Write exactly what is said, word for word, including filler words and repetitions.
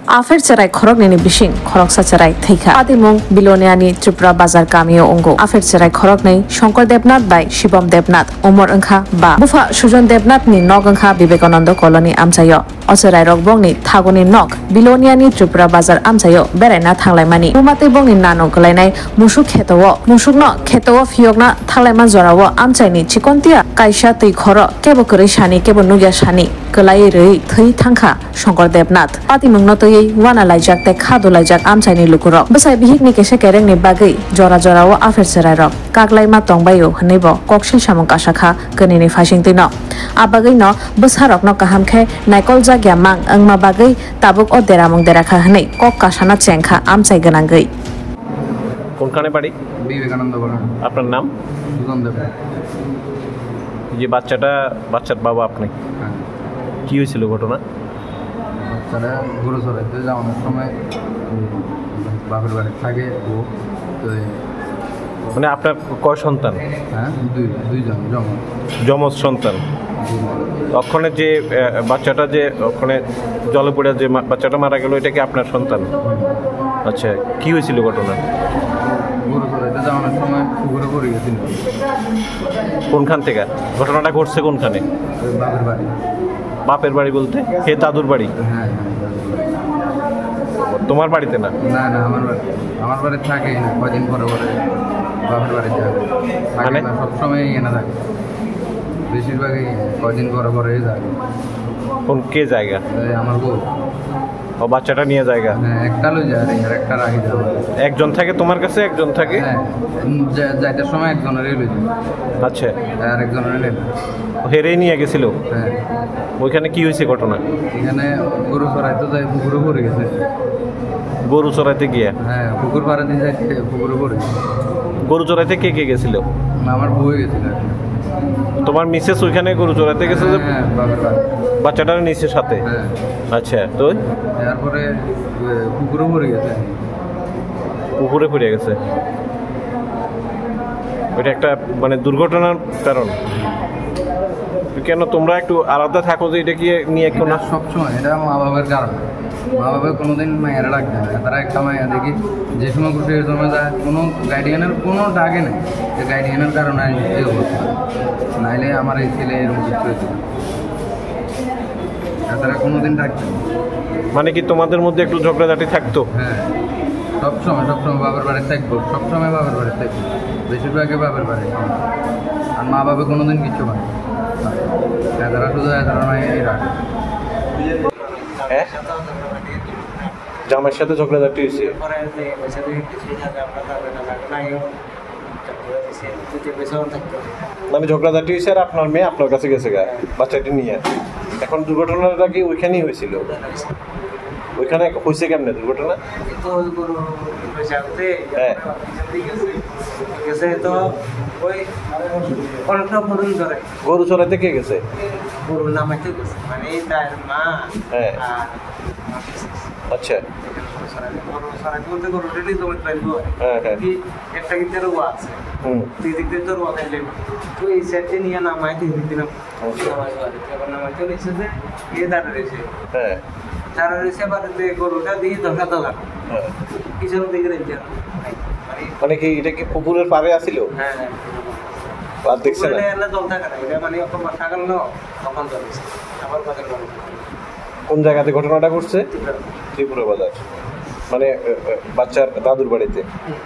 Apher cherai khoroknwi ni bising khoroksa cherai thwikha. Patimung Biloniani Tripura Bazar kamio wngo. Apher cherai khoroknwi Shankar Debnath bai Shibam Debnath, umor wngkha ba. Bupha Sujon Debnath ni nok wngkha Vivekananda Colony amchaio. O cherairok bongni thaguni nok Biloniani Tripura Bazar amchaio beraina thanglaimani. Buma tei bongni nano kwlainai musuk kheto o. Musukno kheto o phiyokna thanglaima jorao amchaini chikontia kaisa twi khoro kebo kwrwi sani kebo nukya sani kwlaiwi rwi thwi thangkha. Shankar Debnath. Patimungno twiwi wana laijak tei kha dulaijak amchaini lukurok. Bwsai bihikni kisa kerengni bagwi jora jorao apher cherairok kaklaima tongbaio hwnwibo koksil samung kasakha kwnwini phaisingtwino. A bagwino bwsarokno kaham khe naikoljak ya mang wngma bagwi tabuk o deramung derakha hwnwi kok kasana chengkha amchai gwnangwi. কোনখানে বাড়ি? বিবেকানন্দ কলোনি। আপনার নাম? সুজন দেব। এই যে বাচ্চাটা, বাচ্চার বাবা আপনি। হ্যাঁ। কি হয়েছিল ঘটনা? বাচ্চারা গরু চড়াইতে যাওয়ানোর সময়, উম, বাপের বাড়ি থাকে ও, তো এই মানে আপনার কয় সন্তান? হ্যাঁ, দুই, দুইজন জমজ। যমজ সন্তান। জি। ওখানে যে, আহ, বাচ্চাটা যে ওখানে জলে পড়ে যে মা-, বাচ্চাটা মারা গেল, এটা কি আপনার সন্তান? হুম। আচ্ছা, কি হয়েছিল ঘটনা? গরু চড়াইতে যাওয়ানোর সময় পুকুরে পড়ে গেছিল। কোনখান থেকে? ঘটনাটা ঘটছে কোনখানে? ওই বাপের বাড়ি। বাপের বাড়ি বলতে? হে দাদুর বাড়ি? হ্যাঁ, হ্যাঁ, দাদুর বাড়ি। তোমার বাড়িতে না? না, না, আমার বাড়ি, আমার বাড়ি থাকে না, কয়দিন পরে পরে বাপের বাড়িতে থাকে। থাকে মানে? না, সবসময় এখানে থাকে। বেশিরভাগই কয়দিন পরে পরে যায়। কোন, কে জায়গা? এই আমার বউ। ও, বাচ্চাটা নিয়ে জায়গা? হ্যাঁ, একটা লই যায়, আর একটা রাখি যায়। একজন থাকে তোমার কাছে, একজন থাকে? হ্যাঁ, উম, যা-, যাইতে সময় একজনের লই যায়। আচ্ছা। আর একজনের নেই। হেরেই নিয়ে গেছিল? হ্যাঁ। ওইখানে কি হয়েছে ঘটনা? এখানে গরু চড়াইতে যায়, পুকুরে পড়ে গেছে। গরু চড়াইতে গিয়ে? হ্যাঁ, পুকুর পাড়ে দিয়ে যাইতে পুকুরে পড়ে গেছে। গরু চড়াইতে কে কে গেছিল? না, আমার বউ গেছিল আর কি। তোমার মিসেস ওইখানে গরু চড়াইতে গেছে যে হ্যাঁ, বাপের বাড়ি। বাচ্চাটার নিচে সাথে? হ্যাঁ। আচ্ছা, তো? তারপরে, এ, পুকুরে পড়ে গেছে। পুকুরে পড়ে গেছে। ওইটা একটা, মানে, দুর্ঘটনার কারণ। কেন তোমরা একটু আলাদা থাকো যে এটা কি নিয়ে কোনো এটা সবসময়, এটা মা বাবার কারণে। মা বাবা কোনোদিন মায়েরা ডাকবে না। তারা একটা মায়া দেখি যে সময় খুশি ওই সময় যায়, কোনো গার্ডিয়ানের কোনো ডাকে নেই। যে গার্ডিয়ানের কারণে আমি এই অবস্থা। নাইলে আমার এই ছেলে এরকম কিছু হয়েছে না। আর তারা কোনোদিন ডাকবে না। মানে কি তোমাদের মধ্যে একটু ঝগড়াঝাটি থাকতো? হ্যাঁ, সবসময়, সবসময় বাবার বাড়ি থাকবো, সবসময় বাবার বাড়ি থাকবো, বেশিরভাগই বাবার বাড়ি। আর মা বাবা কোনোদিন কিচ্ছু করে না। এছাড়া শুধু এছাড়া নয়, এই রাগ। হ্যাঁ? জামাইয়ের সাথে ঝগড়াঝাটি হয়েছে? মানে ঝগড়াঝাটি হয়েছে আর আপনার মেয়ে আপনার কাছে গেছে গা, বাচ্চাটি নিয়ে। এখন দুর্ঘটনাটা কি ওইখানেই হয়েছিল? ওইখানে হয়েছে কেমনে দুর্ঘটনা? তো ওই গরু ওই জায়গাতে হ্যাঁ। গেছে তো ওই অনেকটা ফোন করে। গরু চড়াইতে কে গেছে? গরু নামাইতে গেছে, মানে তার মা হ্যাঁ। আর আচ্ছা। গরু চড়াইতে বলতে গরু রেডি জমিতে পারবো। হ্যাঁ, হ্যাঁ। কি একটা কি তেরো আছে। হুম। তুই দেখতে তোর ওখানে ওই সেটে নিয়ে নামাইতে দিলাম। আচ্ছা। নামাজ বাড়িতে, এবার নামাজ চলে এসেছে, গিয়ে দাঁড়া রয়েছে। হ্যাঁ। দাঁড়া রয়েছে, বাড়িতে গরুটা দিয়ে ধোকা ধোকা। হ্যাঁ। পিছন দিকে রেখে। মানে কি, এটা কি পুকুরের পাড়ে আছিল? হ্যাঁ, হ্যাঁ। আর দেখছে না? পুকুরে এলে জল থাকে না, এটা মানে এখন বর্ষাকাল না, তখন জল এসে। আবার বাজার বন্ধ। কোন জায়গাতে ঘটনাটা ঘটছে? ত্রিপুরা। ত্রিপুরা বাজার। মানে, এ, এ, বাচ্চার দাদুর বাড়িতে? হুম।